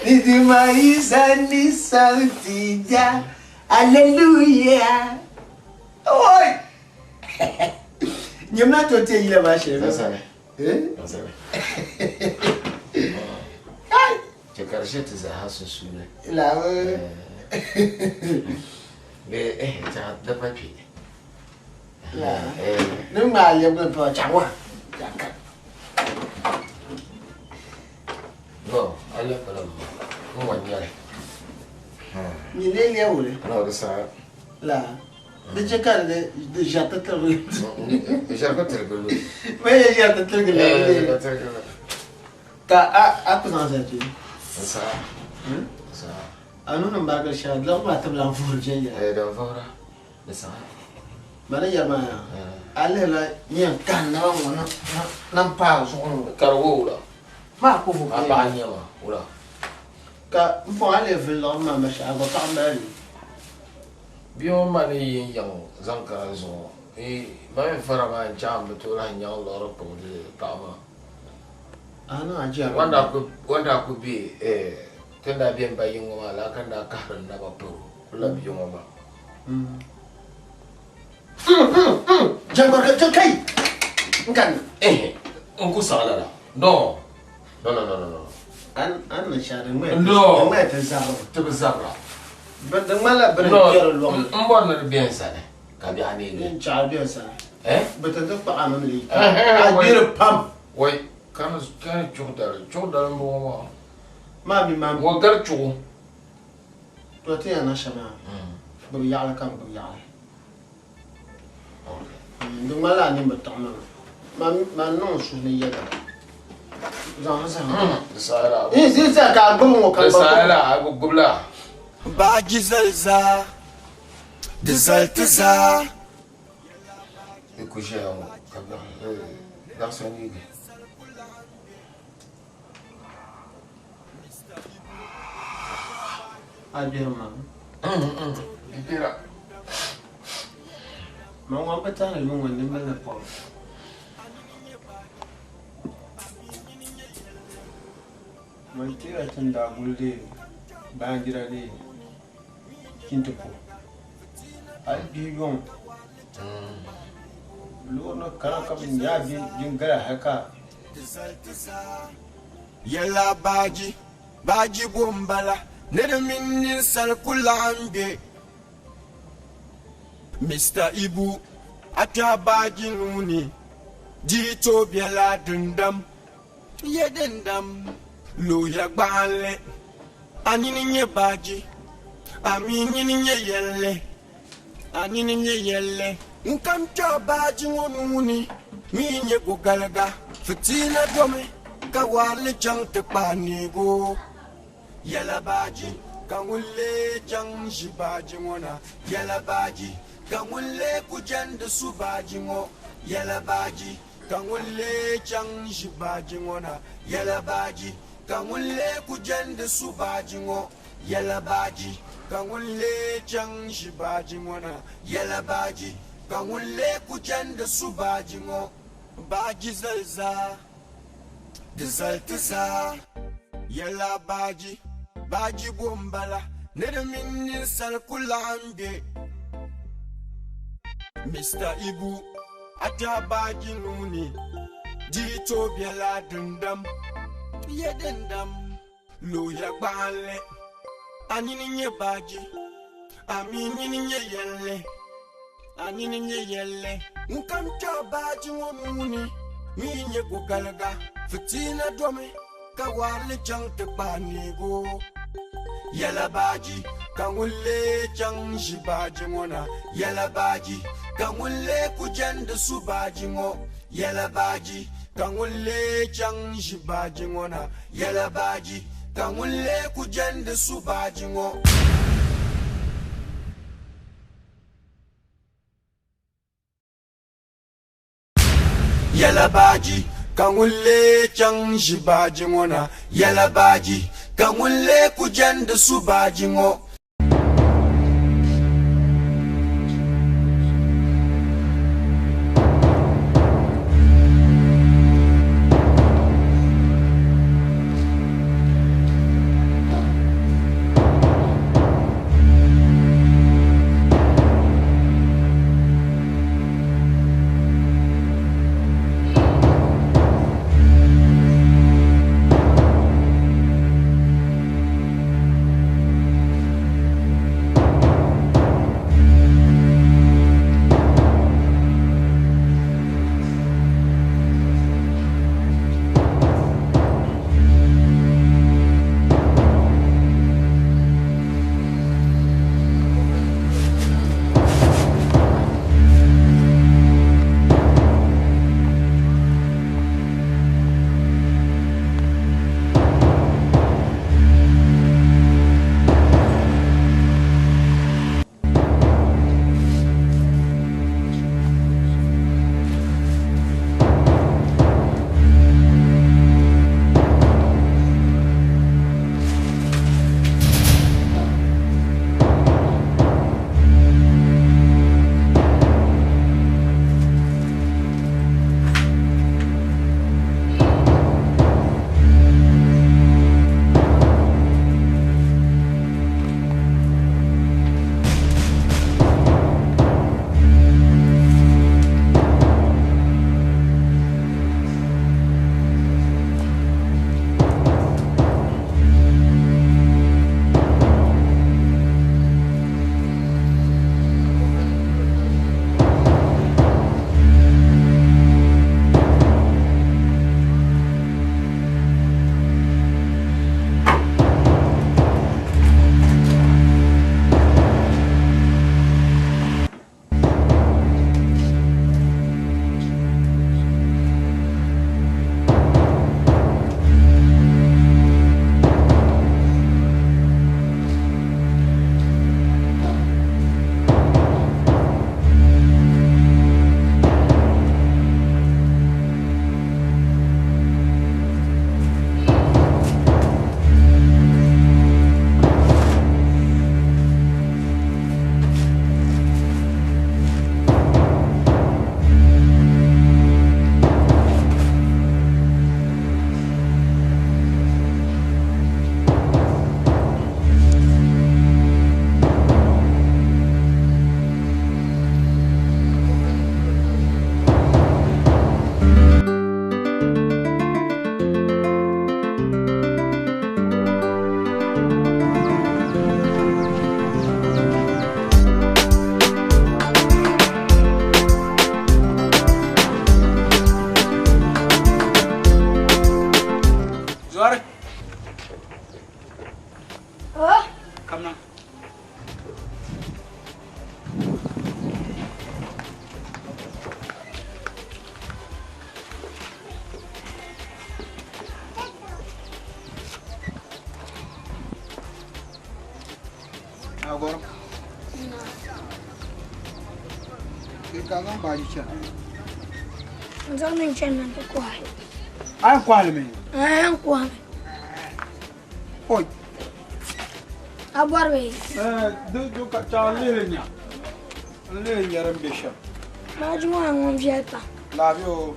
ti duma isa ni santida. Hallelujah. Oi! Nyamna to te yila ma shebe. Sasa. Eh? Sasa. Kai! Che karshe ti zaha sunsuuni. La. Be eh ta da pa pi. La. Eh. Ni ma le bu pa chawa. Chaka. No, ala kala mo. Mo nyare. Ni le le wule. No, da sa. La. De che ka de de jata tel. Jata tel gulu. Me ye jata tel gulu. Eh, jata tel gulu. Ka a a ku san sa ti. Sa. Sa. Anu nan barkar sha la ma tabla fur je ya. Eh, da fura. Da sa. Mana ya ma. Ale la nyen kan na mo na na pa zo. Karwo wula. Ma ko fu. A ba nya ma wula. Ka n fo ale vili lɔɣu maa ma shɛli a gba paɣa mali li. Bia ŋɔ ma ni yi yaŋ zaŋ kana zuɣu ma mi fara maa n chaŋ bi tooi lahi nyaŋ lɔɣiri kpuɣi paɣa maa. A niŋ ajiya. Wanda ku be tin daa be n ba yiŋ ŋɔ maa laa ka n daa kahiri n naba paro ku labi yiŋ ŋɔ maa. Jangbarka to kai n kanna. N ku saɣi lala. No. No no no no no. An an na shari ŋmɛ. No. Ŋmɛ ti zabira. Ti bi zabira. Di ŋmanila bini kpɛri lɔŋ. N bɔri ni di bɛ n sani ka biɛɣu neegi. N chaɣi bɛ n sani. Eh? Bi ti ti kpaɣa mi li. A gbiri pam. Wai kana kana chuɣu dali chuɣu dali n bɔŋɔ maa. Maa mi maa. Ŋɔ gari chuɣu. To ti yɛn niŋ shɛm maa. Gbubi yaɣali kam gbubi yaɣali. Di ŋmanila a nini bi tiɣi mi maa. Maa niŋ n suhu ni yɛda. Zaŋ zaŋ. Di saɣala. N zaa ka a gbubi ŋɔ ka Di saɣala a bi gbubila. Baaji zali zaa, di zali ti zaa. Di ku ʒɛya ŋɔ ka biɛɣu neegi. A gbiri maa. Di gbira. Ma ŋɔ bi tahiri mi ŋɔ nimbili ni pɔbi. Man teera tin daa guli dee baanjira dee kinti po. A yi bihi yɔŋ loori ni kana ka bi nyaa bi jingala hali ka. Yɛla baaji, baaji bo n-bala, ni di mini ninsal ku laɣim be. Mr. Ibu, a kpɛhi baaji nuu ni, di yi tooi bela dindam, ye dindam, looya gbaɣinli. A nini nyɛ baaji, a mi nini nyɛ yɛlli, a nini nyɛ yɛlli. N kam kpɛhi baaji ŋɔ nuu ni, mi nyɛ gogaliga, fitiina domi ka warili chaŋ ti kpaai neego. Yɛla baaji ka ŋun lee chaŋ ʒi baaji ŋɔ na. Yɛla baaji ka ŋun lee ku jɛndi su baaji ŋɔ. Yɛla baaji ka ŋun lee chaŋ ʒi baaji ŋɔ na. Yɛla baaji ka ŋun lee ku jɛndi su baaji ŋɔ. Yɛla baaji ka ŋun lee chaŋ ʒi baaji ŋɔ na. Yɛla baaji ka ŋun lee ku jɛndi su baaji ŋɔ. Baaji zali zaa, di zali ti zaa. Yɛla baaji, baaji bo n-bala, ni di mini ninsal ku laɣim be. Mr. Ibu, a kpɛhi baaji nuu ni, di yi tooi bela dindam, ye dindam, looya gbaɣinli. A nini nyɛ baaji, a mi nini nyɛ yɛlli, a nini nyɛ yɛlli. N kam kpɛhi baaji ŋɔ nuu ni, mi nyɛ gogaliga, fitiina domi. Ka warili chaŋ ti kpahi neego. Yɛla baaji ka ŋun lee chaŋ ʒi baaji ŋɔ na. Yɛla baaji ka ŋun lee ku jɛndi su baaji ŋɔ. Yɛla baaji ka ŋun lee chaŋ ʒi baaji ŋɔ na. Yɛla baaji ka ŋun lee ku jɛndi su baaji ŋɔ. Yɛla baaji ka ŋun lee chaŋ ʒi baaji ŋɔ na. Yɛla baaji ka ŋun lee ku jɛndi su baaji ŋɔ. Zuwari. Oh? Kamna. Agora. Ke ka zaŋ baaji chana? N zaŋ mi chana n ti kɔhi. A yɛn kɔhili mi? A yɛn kɔhimi. Oi. A bɔri bee? Di do ka chaŋ n lihili nya. N lihili nya din be shɛm. Baaji ŋɔ a ŋun viɛli pam. Laabi o.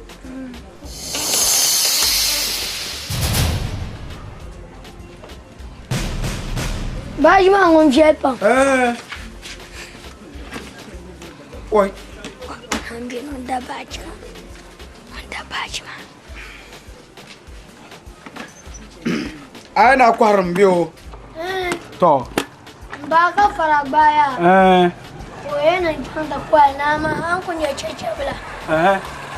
Baaji maa ŋun viɛli pam. Oi. N bɛ ŋun da baaji maa. Ŋun da baaji maa. A yi na kɔhiri m bɛ o. Tɔ. Baa ka fara gbaaya. O yɛn na chaŋ ti kɔhi naa maa a ni ku nyɛ chɛchɛbila.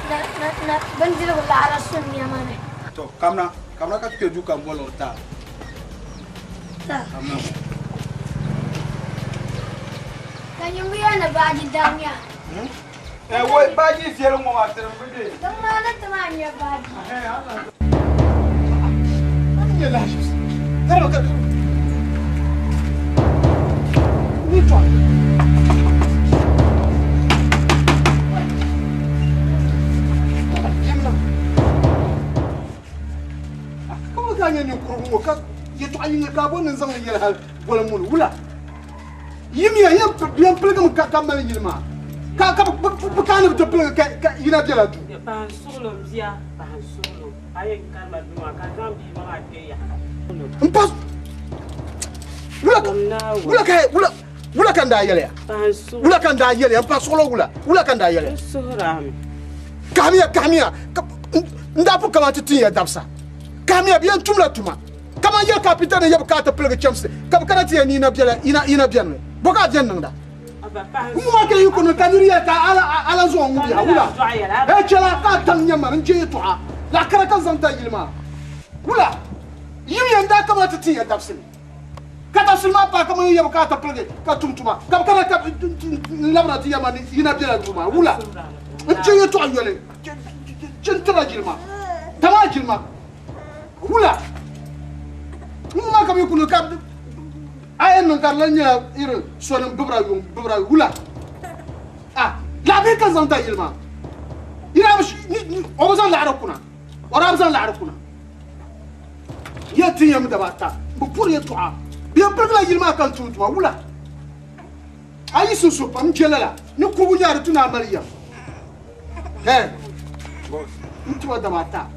Na na na bindirigu laɣiri sun nɛma ni. Tɔ kamina. Kamina ka ti kpe duu ka m boli o taa. Ta. Kamina. Ka nyimbu ya ni baaji damya. Eh, wai baaji viɛli ŋɔ maa tiri m bi be. Tiŋ maa ni ti maa nyɛ baaji. Nyɛ lahiʒibisi. Ka ka ni tɔɣi. Yimna. Kama ka nyɛ ninkurugu ŋɔ ka yɛltɔɣa yiŋa ka a bo ni n zaŋ li yɛli hali boli muni wula. Yimiya yɛn piligimi ka mali yili maa. Ka ka bi kaani bi ti piligi ka yina bela duu. Paɣa suɣulo n bia paɣa suɣulo a yɛn karima duu maa ka zaŋ bia maa kpɛ ya. N pa wula ka wula wula ka n daa yɛliya wula ka n daa yɛliya n pa suɣulo wula wula ka n daa yɛliya. N suhurami. Kahamiya kahamiya n daa pun kamani ti tin ya dabisa kahamiya bi yɛn tumla tuma kaman yɛli kapita ni yɛ bi kaa ti piligi chɛmsi ka bi kana ti yɛn ni yina bela yina bɛni mi bɔ ka a bɛni niŋda. N ŋuma ka yi kuni ka niri yɛli ka ala zuɣu ŋubiya wula e chɛla ka a taŋ nyɛ mani n chɛ yɛltɔɣa zaɣ kara ka zaŋ ta yili maa wula yim yɛn daa kamani ti tin ya dabisili ka dabisili maa paai kamani yɛ bi kaa ti piligi ka tum tuma ka bi kana ka n labina ti yɛma ni yina bela duu maa wula n chɛ yɛltɔɣa yoli chɛ n tira jilima dama jilima wula n ŋuma ka bi kuni ka a yɛn niŋ ka di lan nyɛla irin soli n bibira yuŋ bibira wula a laɣabihi ka zaŋ ta yili maa o bi zaŋ laɣari kuna o daa bi zaŋ laɣari kuna yɛ ti yɛm daba ata bi puri yɛltɔɣa bi yɛn pirigila yili maa ka n tum tuma wula a yi sunsu pam n chɛ lala ni kubu nyaa di tu ni a mali yɛm hɛ n tiba daba ata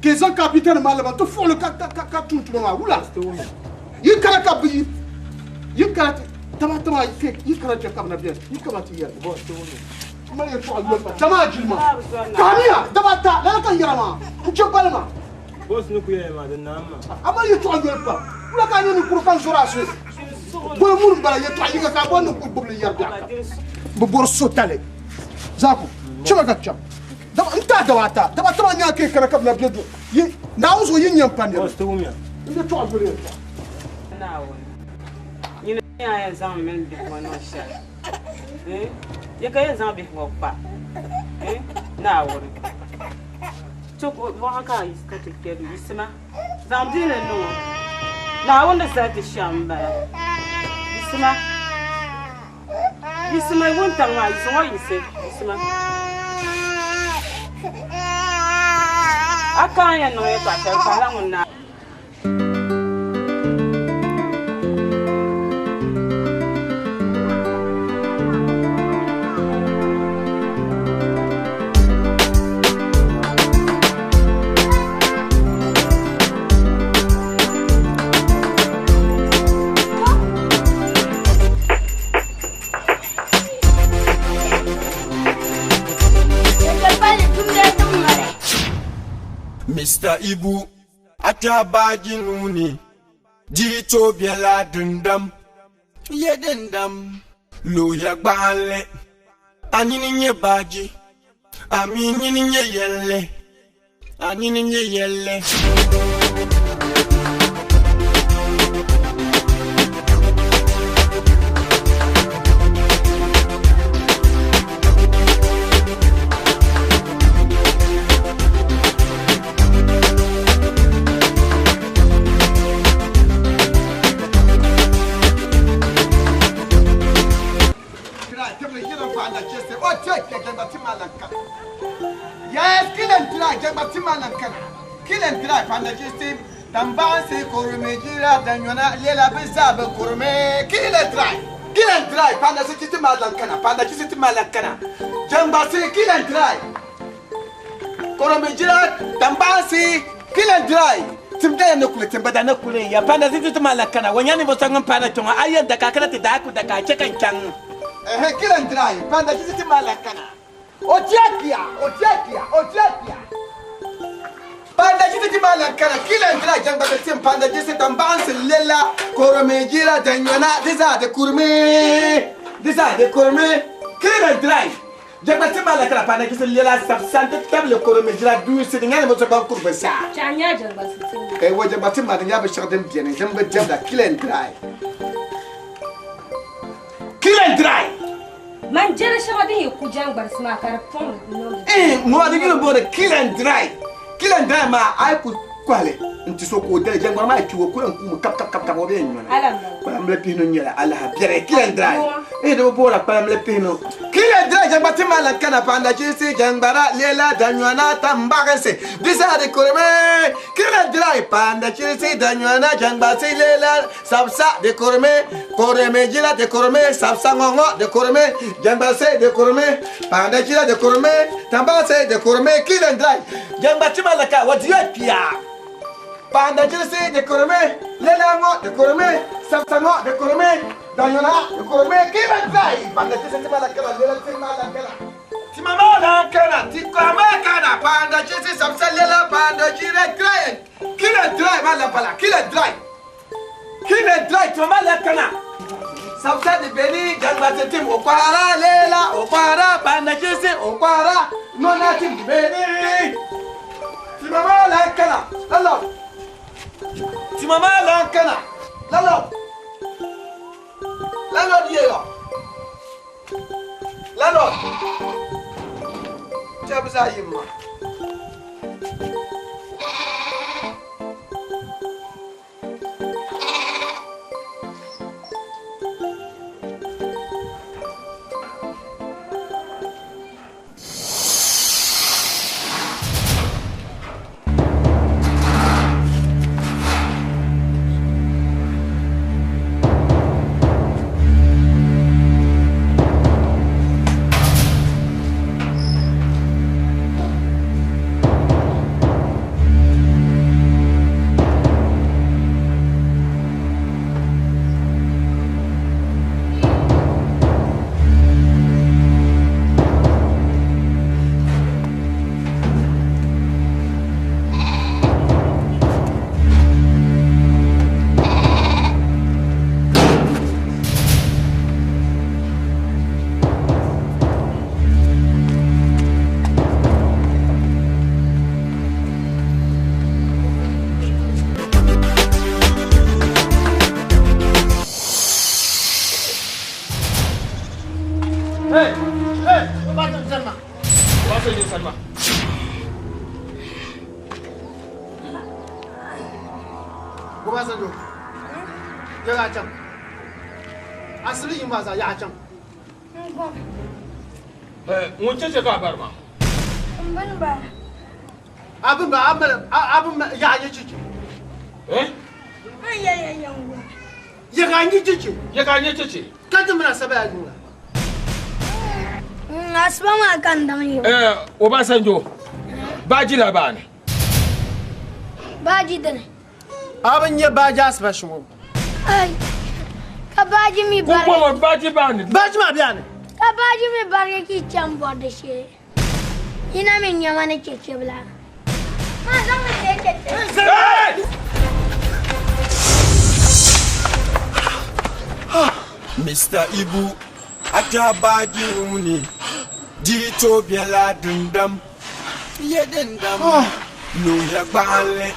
ke zaŋ kapita nim maa laba n ti fuɣili ka tum tuma maa wula yi kana ka bi yi kana daba ata maa yi kana chɛ ka bi na biɛni yi kama ti yɛli mali yɛltɔɣa yoli pa dama jilima kahamiya daba ata lala ka n yɛra maa n chɛ bali maa Boss ni ku yɛli maa di naam maa. A mali yɛltɔɣa yoli pam wula ka a nyɛ ninkuri ka n zɔri a suhu boli muni n bala yɛltɔɣa yiŋga ka a boli ninkuri gbubili yɛri biɛɣu kam bi bori sotali zaaku chɛma ka chaŋ n taa daba ata daba ata maa nyaa ka yi kana ka bi na bɛ du Naawuni zuɣu yi nyɛ n pa niriba n yɛltɔɣa yoli yɛltɔɣa. Naawuni nyini yaa yɛn zaŋ mini bihi ŋɔ niŋ shɛli ya ka yɛn zaŋ bihi ŋɔ kpa Naawuni to bɔɣa ka ka ti kpɛ du yisima zaŋ bihi ni niŋ o Naawuni ni zali ti shɛm n bala yisima yisima wuntaŋ maa yisi ŋɔ yisi yisima a ka yɛn niŋ yɛltɔɣa shɛli pahila ŋun naa. Mr. Ibu, a baaji nuuni di to biɛla dindam ye dindam looya gbaɣinli a nini nyɛ baaji a mi nini nyɛ yɛlli a nini nyɛ yɛlli. Yes, kill and dry, kill and dry, panda tambansi kurmi jira danyona lela bizabe kurmi kill and dry, panda chisi malankana, panda chisi malankana, jambasi kill and dry, kurmi jira tambansi kill and dry. Timda na kule timba da na kule ya panda chisi malankana, wanyani bosangan panda chonga ayen da kakana ti da ku da ka chekan chang. Eh kill and dry, panda chisi malankana. Otiakia, otiakia, otiakia. Panda jisi malankana, kill and dry, jamba tim panda jisi tambansi lela, korome jira danyona, disa de kurme, disa de kurme, kill and dry. Jagba ti maa la kana paana chisi lela sabsa n-ti tabili koro mi jila duusi di nyɛla binshɛɣu ban kuri bi zaa. Chɛ a nya jagba si ti mi. Ewa jagba ti maa di nyɛla binshɛɣu din beni din bi diɛmda kill and dry. Kill and dry. Man jɛri shɛŋa din yi ku jangbarisi maa ka di pɔŋdi niŋdi. Eh, ŋɔ maa di yuli booni kill and dry. Kill and dry maa a yi ku kɔhili n-ti so ka o dali jangbarisi maa yi kpi o ku yɛn kuumi kap kap kap kap o bee n-nyɔna. Ala m-bala. Kpalambil pihinu n-nyɛla alaha biɛri kill and dry. Eh, di bi boora kpalambil pihinu. Kill and dry jangba ti maa lan kana paanda chinsi jangbara lela danyɔna tambaɣinsi di zaa di kurimi. Kill and dry paanda chinsi danyɔna jangbasi lela Sabsa di kurimi, kurimi jila di kurimi, sabsa ŋɔ ŋɔ di kurimi, jangbalsi di kurimi, paanda jila di kurimi, tambaɣisi di kurimi, kill and dry, jangba tima la ka wa diya kpiya. Paanda jilisi di kurimi, lala ŋɔ di kurimi, sabsa ŋɔ di kurimi, danyona di kurimi, kill and dry, paanda jilisi tima la kana, lala tima la kana. Tima maa lan kana, ti kɔha maa kana, paanda jilisi sabsa lala paanda jila dry, kill and dry maa la bala, kill and dry. Kine dry toma la kana. Sabsa di beni jangba te tim okwara lela okwara banda jese okwara nona tim di beni. Timama la kana lalo. Timama la kana lalo. Lalo di yo. Lalo. Chabza yimma. Ŋun cheche ka a bari maa? M bini bara. A bini ba, a mali, a bini ma, yaɣa nyɛ cheche. Eh? N ya ya ya n gba. Yaɣa nyɛ cheche. Yaɣa nyɛ cheche. Ka ti mina sabaya yuŋ la. Asiba maa ka n daŋ yi. Eh, Obasanjo, baaji la baani. Baaji dini. A bi nyɛ baaji asiba shɛŋɔ. Ai, ka baaji mi bari. Kunkɔŋɔ baaji baani. Baaji maa bɛ ni. Ka baaji mi barigi ki chaŋ bɔrdi shee. Yina mi nyɛma ni chechebila. Maa zaŋ mi tee cheche. Mr. Ibu, a baaji ŋuni di to biɛla dindam ye dindam nuhia gbaɣinli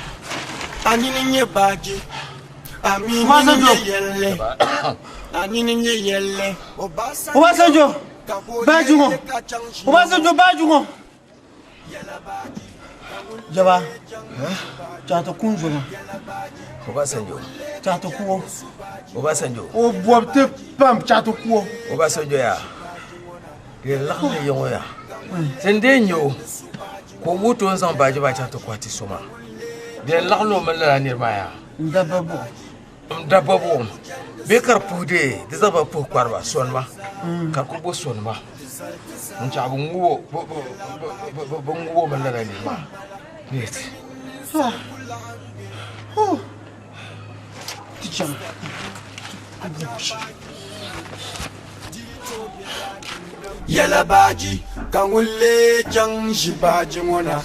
a nini nyɛ baaji a mi nini nyɛ yɛlli a nini nyɛ yɛlli Obasanjo baaji ŋɔ Obasanjo baaji ŋɔ Jaba chaɣa ti ku n zoma Obasanjo chaɣa ti ku o Obasanjo o bɔbi ti pam chaɣa ti ku o Obasanjo ya di laɣim ni yiŋɔ ya tin dee nyɛ o ka o wuhi ti o ni zaŋ baaji maa chaŋ ti kɔhi ti so maa di laɣim ni o mini lala niri maa ya n dabba buɣim n dabba buɣim bee ka di puhi dee di zaŋ ba puhi kpariba sonima ka di ku bo sonima n chaɣ bi ŋubo bi ŋubo mini lala niri maa net ti chaŋ Yɛla baaji ka ŋun lee chaŋ ʒi baaji ŋɔ na.